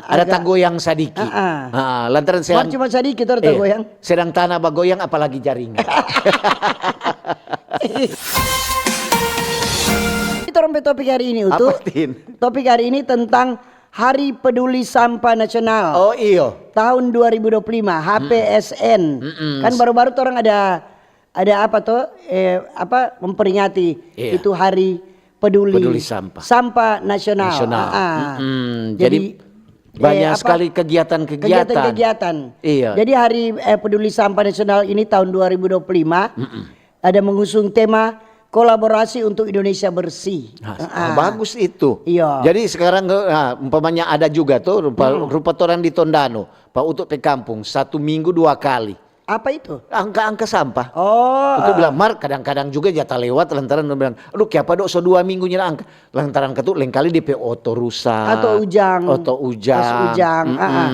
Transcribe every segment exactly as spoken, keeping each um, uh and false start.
Ada tagoyang sadiki. Ah, lantaran sedang, cuma sadiki tu ada tagoyang. Sedang tanah bagoyang, apalagi jaringan. Itu orang pe topik hari ini, Utu. Apa, Tin? Topik hari ini tentang Hari Peduli Sampah Nasional. Oh, iyo. Tahun dua ribu dua puluh lima, H P S N. Kan baru-baru tu orang ada, ada apa tu? Eh, apa, memperingati itu hari peduli sampah nasional. Nasional. Ah, ah. Jadi, banyak sekali kegiatan-kegiatan. Kegiatan-kegiatan. Iya. Jadi hari, eh, peduli sampah nasional ini tahun dua ribu dua puluh lima ada mengusung tema kolaborasi untuk Indonesia bersih. Nah, bagus itu. Iya. Jadi sekarang, eh, nah, umpamanya ada juga tu rupa, rupa torang di Tondano, pa Utu pe kampung, satu minggu dua kali. Apa itu? Angka-angka sampah. Oh, Utu bilang, "Mar, kadang-kadang juga ja talewat lantaran," dong bilang, "Aduh, kiapa do so dua minggu nyanda angka?" Lantaran katu lengkali depe oto rusak. Oto ujang. Oto ujang. Tas ujang, ah, ah.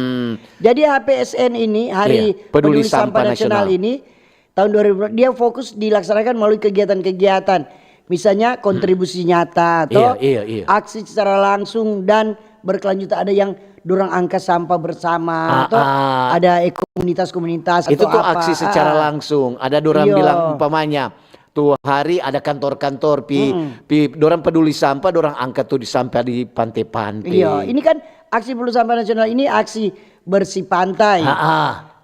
Jadi H P S N ini, Hari Peduli Sampah Nasional ini, tahun dua ribu, dia fokus dilaksanakan melalui kegiatan-kegiatan. Misalnya kontribusi nyata, toh, aksi secara langsung dan berkelanjutan, ada yang dorang angka sampah bersama, toh, ada, eh, komunitas-komunitas atau apa. Itu tuh aksi secara langsung. Ada dorang bilang umpamanya, tu hari ada kantor-kantor pi, pi, dorang peduli sampah, dorang angka tu di sampah di pante-pante. Iya, ini kan aksi peduli sampah nasional ini aksi bersih pantai.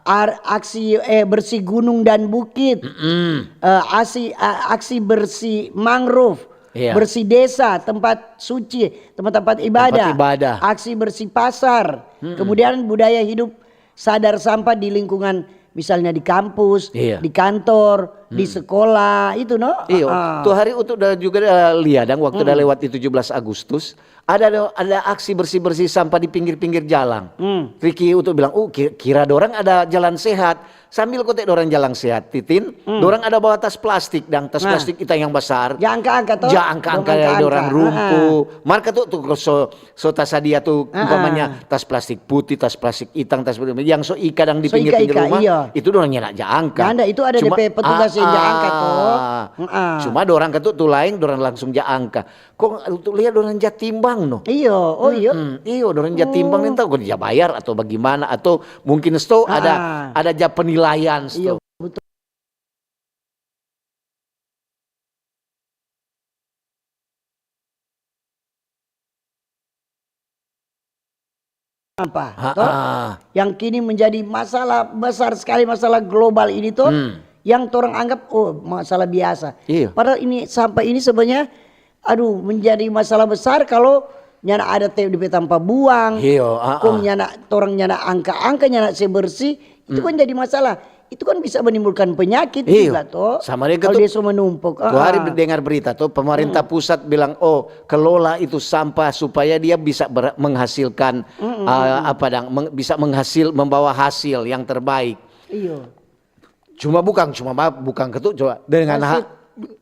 Ar-, aksi, eh, bersih gunung dan bukit. Eh, aksi, a-, aksi bersih mangrove, bersih desa, tempat suci, tempat-tempat ibadah. Tempat ibadah. Aksi bersih pasar. Kemudian budaya hidup sadar sampah di lingkungan, misalnya di kampus, di kantor, di sekolah, itu no. Iyo, tu hari Utu da juga da lia dang waktu da lewat di tujuh belas Agustus, ada, ada aksi bersih-bersih sampah di pinggir-pinggir jalan. Riki Utu bilang, "Uh, ki-, kira dorang ada jalan sehat." Sambil kote dorang jalan sehat, Titin, dorang ada bawa tas plastik dang, tas plastik kita yang besar. Ja angka-angka to. Ja angka-angka dari dorang rumpu. Mar katu tu so, so tasadia tu umpamanya tas plastik putih, tas plastik itang, tas plastik yang so ika dang di pinggir-pinggir rumah, itu dorang nyanda ja angka. Nyanda, itu ada depe petugas yang ja angka to. Cuma dorang katu tu laeng, dorang langsung ja angka. Kong tu lia dorang ja timbang no. Iyo, oh iyo. Iyo, dorang ja timbang, nintau kong ja bayar atau bagimana, atau mungkin sto ada, ada ja penilaian sto. Iyo, betul. Sampah, toh? Yang kini menjadi masalah besar sekali, masalah global ini, toh, yang torang anggap, oh, masalah biasa. Padahal ini, sampah ini sebenarnya, aduh, menjadi masalah besar kalau nyanda ada te-, depe tampa buang. Kong nyanda, torang nyanda angka-angka, nyanda se bersih, itu kan jadi masalah. Itu kan bisa menimbulkan penyakit juga, toh. Sama deng kalau dia so menumpuk. Tu hari dengar berita, toh, pemerintah pusat bilang, "Oh, kelola itu sampah supaya dia bisa ber-, menghasilkan, ah, apa dang, meng-, bisa menghasil, membawa hasil yang terbaik." Iyo. Cuma bukang, cuma ma-, bukang katu, coba dengan ha-,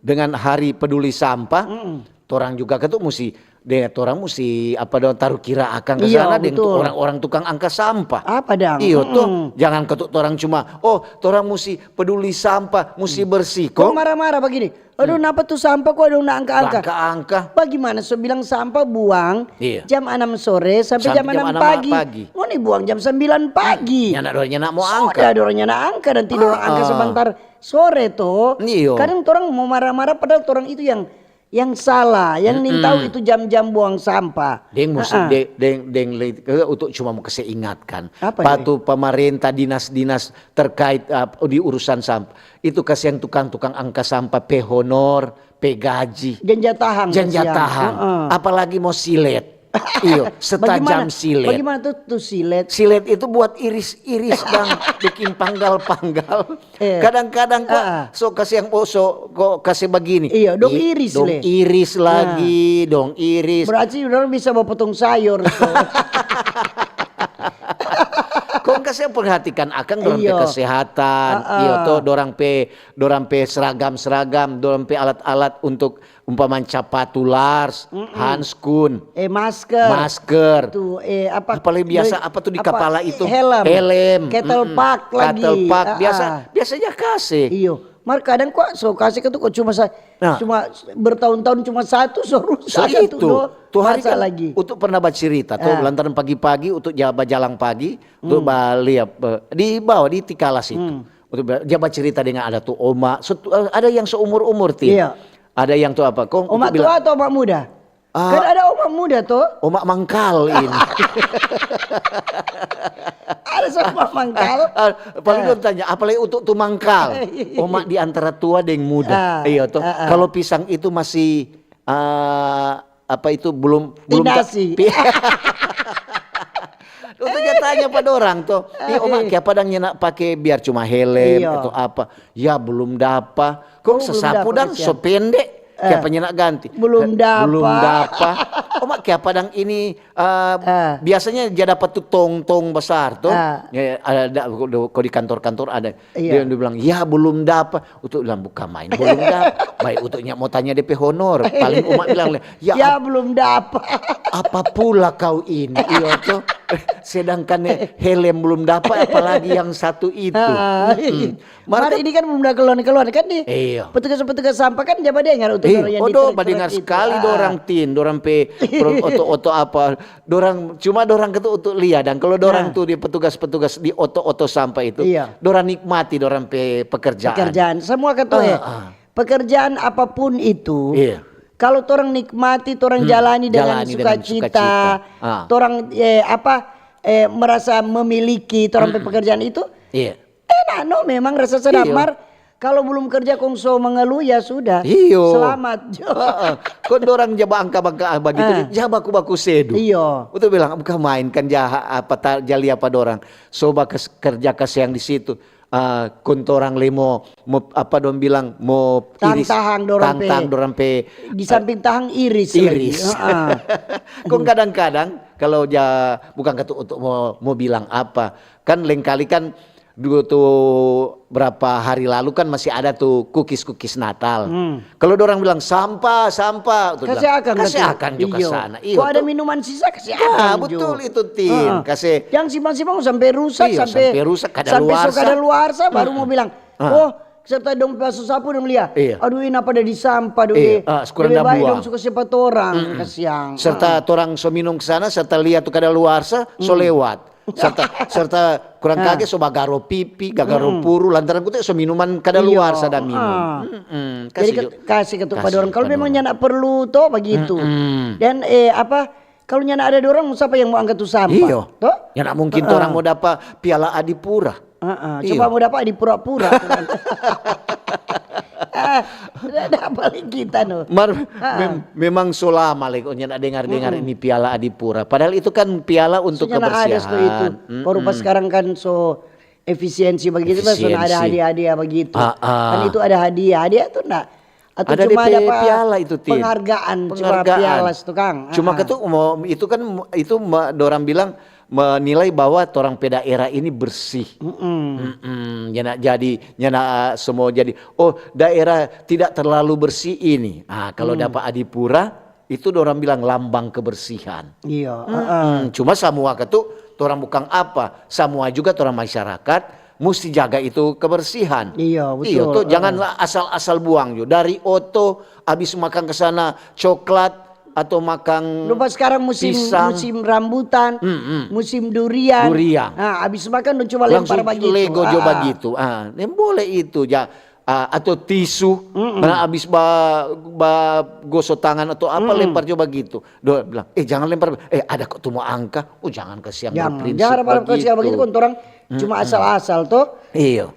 dengan hari peduli sampah, torang juga katu musti, deng torang musti apa dong, taru kira akang ka sana deng orang-orang tukang angka sampah. Apa dang? Iyo, toh. Jangan katu torang cuma, "Oh, torang musti peduli sampah, musti bersih." Kong mara-mara bagini, "Aduh, napa tu sampah kong dong na angka-angka?" Bagimana so bilang sampah buang jam anam sore sampe jam anam pagi. Ngoni buang jam sambilan pagi. Nyanda dorang nyanda mo angka. Sudah dorang nyanda angka, nanti dorang angka sebentar sore to. Iyo. Kadang torang mo mara-mara padahal torang itu yang, yang salah, yang nintau itu jam-jam buang sampah. Deng musti, deng, deng, deng, untuk cuma mo kase ingatkan. Apa ini? Patu pemerintah, dinas-dinas terkait, uh, di urusan sampah. Itu kasiang tukang-tukang angka sampah pe honor, pe gaji. Janja tahang. Janja tahang. Apalagi mo silet. Iyo, setajam silet. Bagimana tuh, tuh silet? Silet itu buat iris-iris dang, bikin panggal-panggal. Kadang-kadang kok so kasiang, oh, so kok kase bagini. Iyo, dong iris lagi, dong iris. Berarti dorang bisa bapotong sayor. Kong kasiang perhatikan akang dorang pe kesehatan. Iyo to, dorang pe, dorang pe seragam-seragam, dorang pe alat-alat untuk umpama capatu lars, hanskun, eh, masker. Masker. Tuh, eh, apa, apa lagi biasa, apa tuh di kapala itu? Helm. Helm. Kettle pack lagi. Kettle pack. Biasa, biasa ja kase. Iyo. Mar kadang kwa so kase katu kwa cuma sa-, Nah. cuma bertahun-tahun cuma satu, so So rusak katu itu, do. tu hari Masa kan lagi? Utu pernah bacirita to, Ah. lantaran pagi-pagi Utu ja-, bajalang pagi, Utu Hmm. balia, eh, di bawah, di Tikalas itu. Hmm. Utu ba-, ja bacirita dengan ada tu oma, so, tu, eh, ada yang seumur-umur, Tin. Iya. Ada yang tu apa, kong Oma Utu bilang, tua atau oma muda? Ah. Kan ada oma muda to. Oma mangkal ini. Ada sama mangkal. Ah, paling Ah. dong tanya, "Apalagi Utu tu mangkal?" Oma di antara tua deng muda. Ah, Iya to. ah, ah. Kalau pisang itu masih, ah, apa itu, belum, belum ta-, Inasi. pi-, Utu ja tanya pa dorang to. "Ih, Oma, Ah, iya. kiapa dang nyanda pake biar cuma helm Iya. atau apa?" "Ya, belum dapa." Kong Oh, belum sesapu dapa, dang kasihan. so pende. Eh, Kiapa nyanda ganti? belum Eh, dapa. belum dapa. Oma, kiapa dang ini, eh, Eh. biasanya ja dapa tu tong-tong besar to. Eh. Ya, ada, ada, ko di kantor-kantor ada. Iya. Dia, dia bilang, "Ya, belum dapa." Utu bilang, "Bukan main, belum dapa." Baik, Utu nya mau tanya depe honor. Paling Oma bilang, "Ya, Ya, ap-, belum dapa. apa pula kau ini?" Iya to. Sedangkan helm belum dapa, apalagi yang satu itu. Ah. Mm-mm. Mar Mar kan ini kan belum ada keluar-keluar kan di Iya. petugas-petugas sampah kan ja badengar untuk Eh, orang yang oh, do, ditarik-tarik badengar itu. sekali Ah. dorang, Tin, dorang pe pro-, oto-oto apa. Dorang, cuma dorang ketu untuk lia, dan kalau dorang Nah. tu di petugas-petugas di oto-oto sampah itu, Iya. dorang nikmati dorang pe pekerjaan. Pekerjaan. Semua ketu, Ah, eh, ah. pekerjaan apapun itu, Iya. kalau torang nikmati, torang Hmm, jalani dengan jalani dengan sukacita, sukacita. Ah. torang, eh, apa, eh, merasa memiliki torang pe Mm-mm. pekerjaan itu, Iya. enak no memang rasa sadar. Iyo. Mar, kalau belum kerja kong so mengeluh, ya sudah. Iyo. Selamat jo. Heeh. Kong dorang ja baangka-bangka bagitu, Ah. ja baku-baku sedu. Iyo. Utu bilang, "Bukan main kan ja, apa, ta-, ja lia pa dorang. So bakes-, kerja kasiang di situ. Ah, kong torang le mo, mo, apa dong bilang, mo iris, Tang-tahang dorang pe. tang-tahang dorang pe, Di eh, samping tahang iris lagi. iris." Heeh. Kong kadang-kadang, kalau ja, bukan katu untuk mo, mo bilang apa, kan lengkali kan dulu tu berapa hari lalu kan masih ada tu kukis-kukis Natal. Hmm. Kalau dorang bilang, "Sampah, sampah," tu Kase bilang, akang "Kase katu. akang jo ka Iyo. sana." Iyo, Kalo ada tu. minuman sisa, kase Nah, akang jo. betul itu, Tin. Heeh. Kase Yang simpang-simpang sampe rusak, Iyo, sampe, sampe rusak, kada sampe so luarsa. kada luarsa, baru Hmm. mo bilang, Ah. "Oh, serta dong pasu sapu dong lia. Iya. Aduh, ini apa ada di sampah, dong Iya, deh. ah, sekurang Lebih dah baik buang. dong suka siapa torang, Mm-mm. kasiang." Serta Ah. torang so minum ke sana, serta lia tu kada luarsa, so Mm. lewat. Serta, serta kurang Ah. kage so bagaro pipi, gagaro Mm-mm. puru, lantaran kute so minuman kada Iyo. luarsa da minum. Ah. Mm-mm. Jadi Kasi kat-, jo. kasi katu pa Kasi dorang. Kalau pa memang dorang. nyanda perlu to, bagitu. Mm-mm. Dan, eh, apa, kalau nyanda ada dorang, sapa yang mo angka tu sampah? Iyo. To? Nyanda mungkin Heeh. torang mo dapa piala Adipura. Heeh. Iyo. Coba mo dapa Adipura-pura. Ah, da, da, balik kita no. Mar, Heeh. mem-, memang so lama lagi nyanda dengar-dengar Mm-mm. ini piala Adipura. Padahal itu kan piala untuk Maksudnya na ada kebersihan. so itu. Mm-mm. Baru pas sekarang kan so efisiensi bagitu, kan so na ada Efisiensi. hadiah-hadiah bagitu. Ah, ah. Kan itu ada hadiah. Hadiah tu nda? Atau Ada cuma D P ada pa-, piala itu, Tin. penghargaan, cuma Penghargaan. piala situ, kang. Cuma Ah, ah. ketu mo-, itu kan mo-, itu ma-, dorang bilang menilai bahwa torang pe daerah ini bersih. Mm-mm. Mm-mm. Nyanda jadi, nyanda, ah, semua jadi, "Oh, daerah tidak terlalu bersih ini." Ah, kalau Hmm. dapa Adipura, itu dorang bilang lambang kebersihan. Iya, Mm-mm. heeh. Cuma samua ketu, torang bukang apa, samua juga torang masyarakat musti jaga itu kebersihan. Iya, betul, Iya, to, heeh. janganlah asal-asal buang jo. Dari oto, abis makang ke sana coklat, atau makang Rupa sekarang musim, pisang. musim rambutan, Mm-mm. musim durian. Durian. Nah, abis makan dong cuma Langsung lempar bagitu. lego jo Ah. bagitu. Ah, yang boleh itu, ja. Ah, atau tisu, Mm-mm. karena abis ba, ba goso tangan atau apa, Mm-mm. lempar jo bagitu. Do bilang, "Eh, jangan lempar, eh, ada kok tu mo angka." Oh, jangan kasiang Jangan, berprinsip jangan berprinsip begitu. begitu, kan orang cuma Mm-mm. asal-asal, toh. Iyo.